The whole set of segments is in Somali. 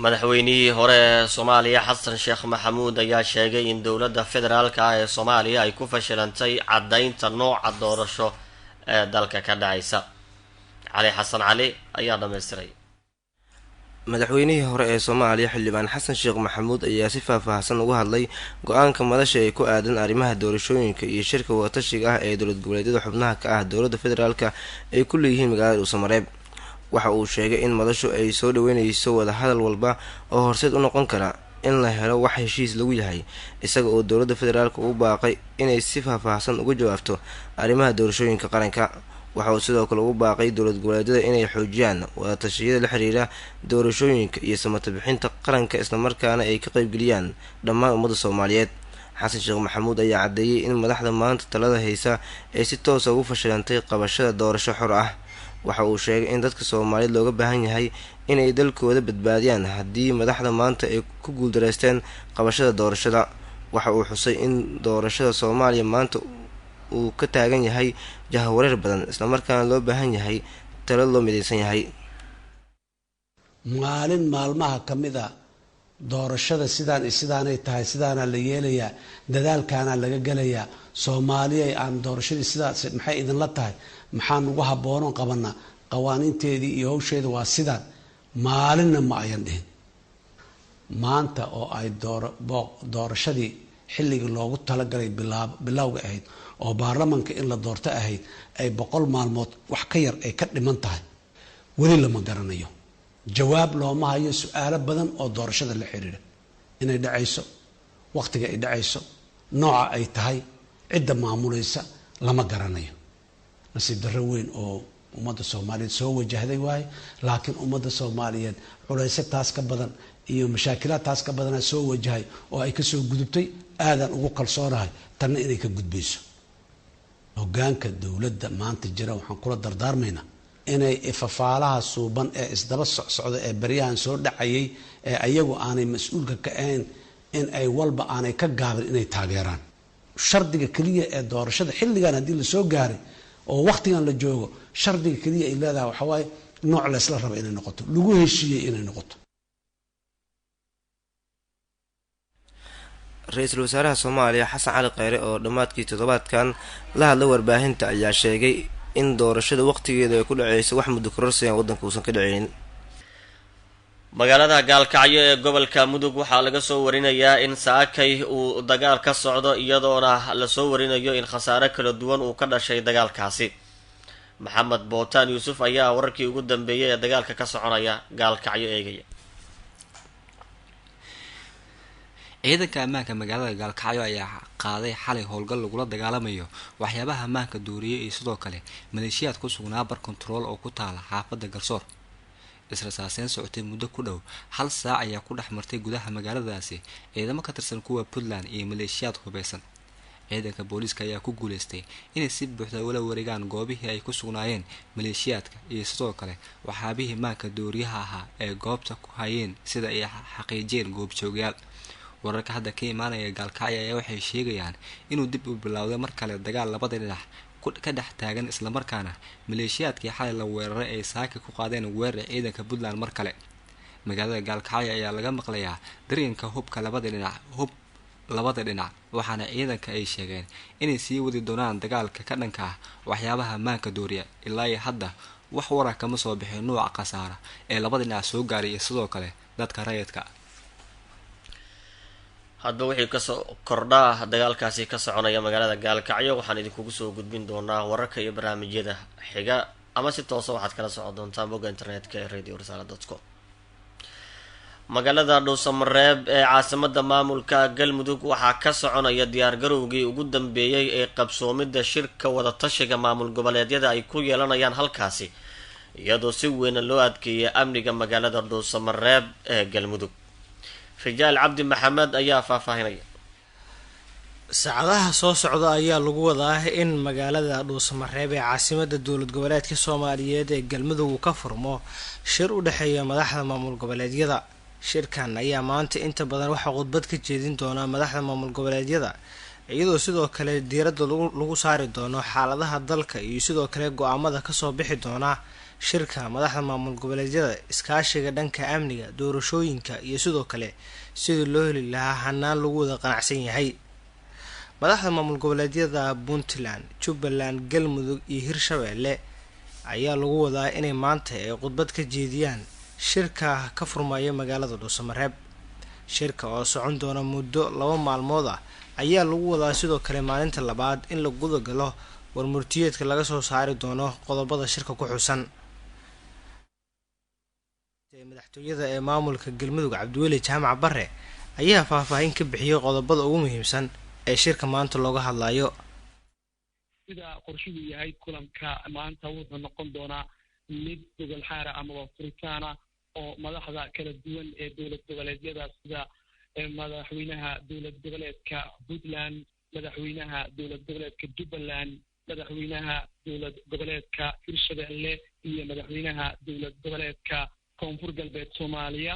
Madaxweynihii hore ee Soomaaliya Xasan Sheekh Maxamuud ayaa sheegay in dowladda federaalka ah ee Soomaaliya ay ku fashilantay caddaynta nooca doorasho ee dalka ka dhacaysa. Cali Xasan Cali ayaa dhammaystiray. Madaxweynihii hore ee Soomaaliya Xildhibaan Xasan Sheekh Maxamuud ayaa si faahfaahsan uga hadlay go-aanka madasha ee ku aadan arrimaha doorashooyinka iyo shirka wadatashiga ah ee dowlad goboleedyada xubnaha ka ah dowladda federaalka ay ku leeyihiin magaalada Dhuusamareeb. Waxa uu sheegay in madashu ay soo dhaweyneyso wadahadal walba oo horseed u noqon kara in la helo wax heshiis lagu yahay, isaga oo dowladda federaalka ugu baaqay inay si faahfaahsan uga jawaabto arrimaha doorashooyinka qaranka. Waxa uu sidoo kale ugu baaqay dowlad goboleedyada inay xoojiyaan wadatashyada la xiriira doorashooyinka iyo samata bixinta qaranka, islamarkaana ay ka qaybgeliyaan dhammaan ummadda Soomaaliyeed. Xasan Sheekh Maxamuud ayaa caddeeyey in madaxda maanta talada haysa ay si toosa ugu fashilantay qabashada doorasho xor ah. Waxa uu sheegay in dadka Soomaaliyeed looga baahan yahay inay dalkooda badbaadiyaan haddii madaxda maanta ay ku guuldareysteen qabashada doorashada. Waxa uu xusay in doorashada Soomaaliya maanta uu ka taagan yahay jahwareer badan, islamarkaana loo baahan yahay talo loo midaysan yahay. Maalin maalmaha ka mid a doorashada sidaan iyo sidaanay tahay, sidaanaa la yeelayaa, dadaalkaanaa laga gelayaa, Soomaaliyay aan doorashadii sidaas maxay idinla tahay, maxaa nagu habboonoon qabanaa, qawaaniinteedii iyo hawsheeda waa sidaan, maalinna ma ayan dhihin. Maanta oo ay doorashadii xilligii loogu talagalay bilowga ahayd oo baarlamanka in la doorto ahayd ay 100 maalmood wax ka yar ay ka dhiman tahay, weli lama garanayo, jawaab looma hayo su-aalo badan oo doorashada la xiriira: inay dhacayso, waqtiga ay dhacayso, nooca ay tahay, cidda maamulaysa, lama garanayo. Nasiib darro weyn oo ummadda Soomaaliyeed soo wajahday waaye, laakiin ummadda Soomaaliyeed culayso taas ka badan iyo mashaakilaad taas ka badanaa soo wajahay oo ay kasoo gudubtay. Aadaan ugu kalsoonahay tanna inay ka gudbayso. Hogaanka dowladda maanta jira waxaan kula dardaarmaynaa inay ifafaalaha suuban ee isdaba socsocda ee baryahan soo dhacayay ee ayagu aanay mas-uulka ka ahayn in ay walba aanay ka gaabin inay taageeraan. Shardiga keliya ee doorashada xilligan haddii lasoo gaaray oo waqtigan la joogo, shardiga keliya ay leedahay waxaa waaye nooc laysla raba inay noqoto, lagu heshiiyey inay noqoto. Ra-iisul wasaaraha Soomaaliya Xasan Cali Kheyre oo dhammaadkii toddobaadkan la hadlay warbaahinta ayaa sheegay in doorashada waqtigeeda ay ku dhaceyso, wax muddo kororsigan waddanka uusan ka dhaceynin. Magaalada Gaalkacyo ee gobolka Mudug waxaa laga soo warinayaa in saakay uu dagaal ka socdo, iyadoona lasoo warinayo in khasaare kala duwan uu ka dhashay dagaalkaasi. Maxamed Bootaan Yuusuf ayaa wararkii ugu dambeeyay ee dagaalka ka soconaya Gaalkacyo eegaya. Ciidanka ammaanka magaalada Gaalkacyo ayaa qaaday xalay howlgal lagula dagaalamayo waxyaabaha ammaanka duuriyay iyo sidoo kale maleeshiyaad ku sugnaa bar kontarool oo ku taala xaafadda Garsoor. Israsaaseyn socotay muddo ku dhow hal saac ayaa ku dhex martay gudaha magaaladaasi ciidamo ka tirsan kuwa Puntland iyo maleeshiyaad hubeysan. Ciidanka booliiska ayaa ku guuleystay inay si buuxda ula wareegaan goobihii ay ku sugnaayeen maleeshiyaadka iyo sidoo kale waxaabihii maanka dooriyaha ahaa ee goobta ku hayeen, sida ay xaqiijiyeen goobjoogayaal. Wararka hadda ka imaanaya Gaalkacyo ayaa waxay sheegayaan inuu dib u bilowday mar kale dagaal labada dhinac ka dhex taagan, islamarkaana maleeshiyaadkii xalay la weeraray ay saaka ku qaadeen weerar ciidanka Puntland. Mar kale magaalada Gaalkacyo ayaa laga maqlayaa daryanka hubka labada dhinac, hub labada dhinac, waxaana ciidanka ay sheegeen inay sii wadi doonaan dagaalka ka dhanka ah waxyaabaha maanka dooriya. Ilaa iyo hadda wax warar kama soo bixin nuuca khasaara ee labada dhinac soo gaaray iyo sidoo kale dadka rayidka. Hadba wixii kasoo kordhaa dagaalkaasi ka soconaya magaalada Gaalkacyo waxaan idinkugu soo gudbin doonaa wararka iyo barnaamijyada xiga, ama si toosa waxaad kala socon doontaan bogga internetka ee Radio Risaala dot com. Magaalada Dhuusamareeb ee caasimada maamulka Galmudug waxaa ka soconaya diyaargarowgii ugu dambeeyey ee qabsoomidda shirka wadatashiga maamul goboleedyada ay ku yeelanayaan halkaasi, iyadoo si weyna loo adkeeyay amniga magaalada Dhuusamareeb ee Galmudug. Rijaal Cabdi Maxamed ayaa faahfaahinaya. Saacadaha soo socda ayaa lagu wadaa in magaalada Dhuusamareeb ee caasimada dowlad goboleedka Soomaaliyeed ee Galmudug uu ka furmo shir u dhexeeya madaxda maamul goboleedyada. Shirkan ayaa maanta inta badan waxaa khudbad ka jeedin doona madaxda maamul goboleedyada, iyadoo sidoo kale diiradda lagu saari doono xaaladaha dalka iyo sidoo kale go-aamada kasoo bixi doona shirka madaxda maamul goboleedyada, iskaashiga dhanka amniga, doorashooyinka iyo sidoo kale sidii loo heli lahaa hanaan lagu wada qanacsan yahay. Madaxda maamul goboleedyada Puntland, Jubbaland, Galmudug iyo Hirshabeelle ayaa lagu wadaa inay maanta ay khudbad ka jeediyaan shirka ka furmaya magaalada Dhuusamareeb. Shirka oo socon doona muddo 2 maalmood ah ayaa lagu wadaa sidoo kale maalinta labaad in la gudagalo warmurtiyeedka laga soo saari doono qodobada shirka ku xusan. Madaxtooyada ee maamulka Galmudug Cabdiweli Jaamac Bare ayaa faahfaahin ka bixiyey qodobada ugu muhiimsan ee shirka maanta looga hadlayo. Sida qorshuhu yahay, kulanka maanta wuxuu noqon doonaa mid gogol xaara amaba furitaana oo madaxda kala duwan ee dowlad goboleedyada, sida madaxweynaha dowlad goboleedka Puntland, madaxweynaha dowlad goboleedka Jubbaland, madaxweynaha dowlad goboleedka Hirshabelle iyo madaxweynaha dowlad goboleedka Koonfur Galbeed Soomaaliya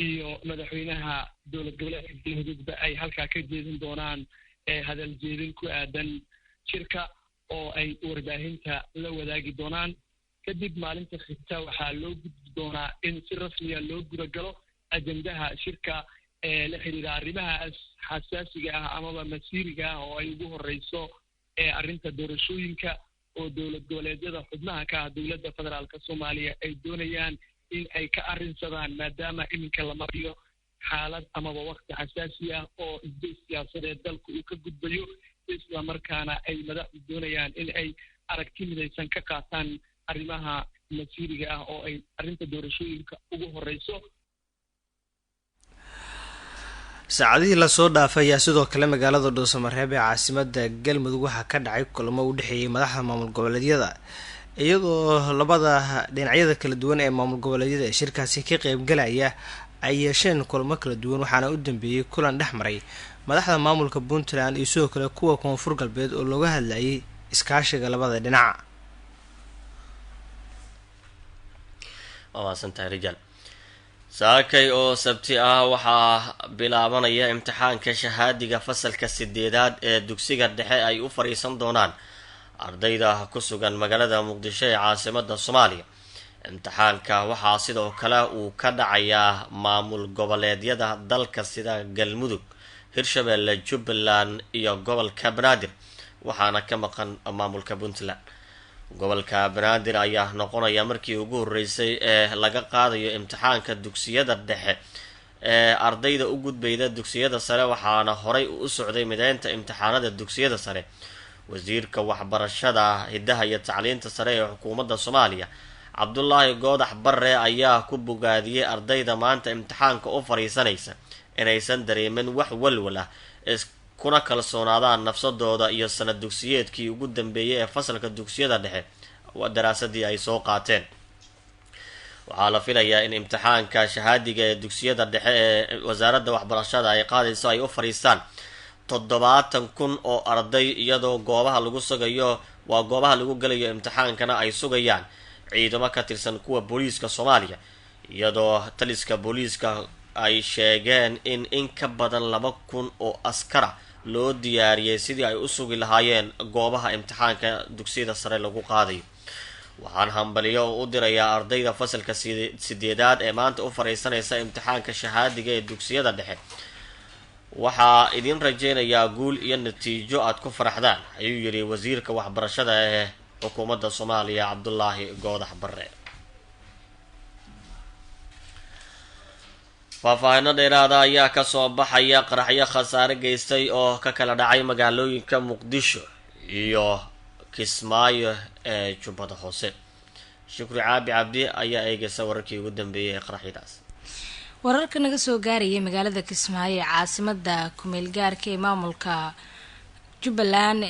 iyo madaxweynaha dowlad goboleedka Galmudugba, ay halkaa ka jeedin doonaan hadal jeedin ku aadan shirka oo ay warbaahinta la wadaagi doonaan. Kadib maalinta xigta waxaa loo gudbi doonaa in si rasmiya loo gudagalo ajendaha shirka ee la xiriira arrimaha xasaasiga ah amaba masiiriga ah, oo ay ugu horeyso arrinta doorashooyinka, oo dowlad goboleedyada xubnaha ka ah dowladda federaalka Soomaaliya ay doonayaan in ay ka arrinsadaan, maadaama iminka la mariyo xaalad amaba wakti xasaasi ah oo isbeys siyaasadeed dalka uu ka gudbayo, isla markaana ay madaxdu doonayaan in ay aragti midaysan ka qaataan arrimaha masiiriga ah oo ay arrinta doorashooyinka ugu horeyso. Saacadihii lasoo dhaafay ayaa sidoo kale magaalada Dhuusamareeb ee caasimada Galmudug waxaa ka dhacay kulamo u dhexeeyay madaxda maamul goboleedyada, iyadoo labada dhinacyada kala duwan ee maamul goboleedyada ee shirkaasi ka qeybgalaya ay yeesheen kulamo kala duwan. Waxaana u dambeeyey kulan dhex maray madaxda maamulka Puntland iyo sidoo kale kuwa Koonfur Galbeed oo looga hadlayay iskaashiga labada dhinac. Waa mahadsantahay Rijaal. Saakay oo Sabti ah waxaa bilaabanaya imtixaanka shahaadiga fasalka 8aad ee dugsiga dhexe ay u fariisan doonaan ardayda ku sugan magaalada Muqdisho ee caasimada Soomaaliya. Imtixaanka waxaa sidoo kale uu ka dhacayaa maamul goboleedyada dalka sida Galmudug, Hirshabeelle, Jubbaland iyo gobolka Banaadir, waxaana ka maqan maamulka Puntland. Gobolka Banaadir ayaa noqonaya markii ugu horreysay ee laga qaadayo imtixaanka dugsiyada dhexe ee ardayda u gudbayda dugsiyada sare, waxaana horay u socday mideynta imtixaanada dugsiyada sare. Wasiirka waxbarashada, hiddaha iyo tacliinta sare ee xukuumadda Soomaaliya, Cabdulaahi Goodax Barre, ayaa ku bogaadiyey ardayda maanta imtixaanka u fariisanaysa inaysan dareemin wax walwal ah, kuna kalsoonaadaan nafsadooda iyo sanad dugsiyeedkii ugu dambeeyay ee fasalka dugsiyada dhexe daraasadii ay soo qaateen. Waxaa la filayaa in imtixaanka shahaadiga ee dugsiyada dhexe ee wasaaradda waxbarashada ay qaadayso ay u fadhiistaan 70,000 oo arday, iyadoo goobaha lagu sugayo, waa goobaha lagu gelayo imtixaankana, ay sugayaan ciidamo ka tirsan kuwa booliiska Soomaaliya, iyadoo taliska booliiska ay sheegeen in ka badan 2000 oo askara loo diyaariyey sidii ay u sugi lahaayeen goobaha imtixaanka dugsiyada sare lagu qaadayo. Waxaan hambaliyo oo u dirayaa ardayda fasalka 8aad ee maanta u fariisanaysa imtixaanka shahaadiga ee dugsiyada dhexe. Waxaa idin rajeynayaa guul iyo natiijo aad ku faraxdaan, ayuu yidhi wasiirka waxbarashada ee xukuumadda Soomaaliya, Cabdulaahi Goodax Barre. Faahfaahino dheeraada ayaa kasoo baxaya qaraxyo khasaare geystay oo ka kala dhacay magaalooyinka Muqdisho iyo Kismaayo ee Jubbada Hoose. Shukri Caabi Cabdi ayaa eegaysa wararkii ugu dambeeyay ee qaraxyadaas. Wararka naga soo gaarayay magaalada Kismaayo ee caasimada kumeel gaarka ee maamulka Jubbaland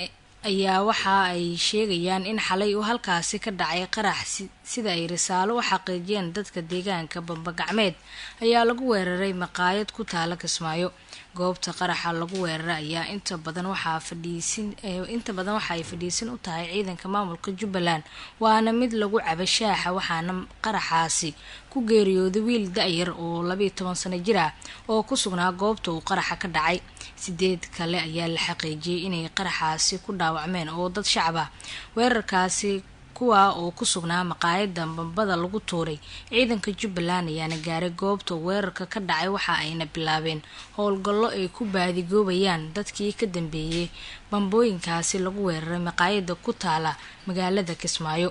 ayaa waxa ay sheegayaan in xalay uu halkaasi ka dhacay qarax, sida ay risaalo u xaqiijiyeen dadka deegaanka. Bambagacmeed ayaa lagu weeraray maqaayad ku taala Kismaayo. Goobta qaraxa lagu weeraray ayaa inta badan waxaa fadhiisin, inta badan waxa ay fadhiisin u tahay ciidanka maamulka Jubbaland, waana mid lagu cabo shaaxa. Waxaana qaraxaasi ku geeriyooday wiil da-yar oo 12 sano jir ah oo ku sugnaa goobta uu qaraxa ka dhacay. 8 kale ayaa la xaqiijiyay inay qaraxaasi ku dhaawacmeen oo dad shacab ah. Weerarkaasi Kuwaa oo ku sugnaa maqaayada bambada lagu tuuray. Ciidanka Jubbaland ayaana gaaray goobta weerarka ka dhacay, waxa ayna bilaabeen howlgallo ay ku baadigoobayaan dadkii ka dambeeyey bambooyinkaasi lagu weeraray maqaayada ku taala magaalada Kismaayo.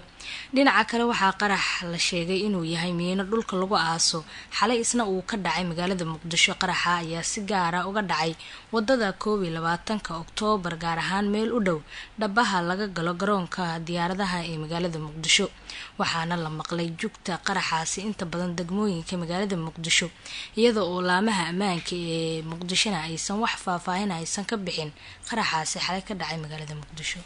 Dhinaca kale, waxaa qarax la sheegay inuu yahay miino dhulka lagu aaso xalay isna uu ka dhacay magaalada Muqdisho. Qaraxa ayaa si gaara uga dhacay wadada 21-ka Oktoobar, gaar ahaan meel u dhow dhabaha laga galo garoonka diyaaradaha ee magaalada Muqdisho, waxaana la maqlay jugta qaraxaasi inta badan degmooyinka magaalada Muqdisho, iyada oo laamaha ammaanka ee Muqdishona aysan wax faahfaahin aysan ka bixin qaraxaasi xalay ka dhacay magaalada Muqdisho.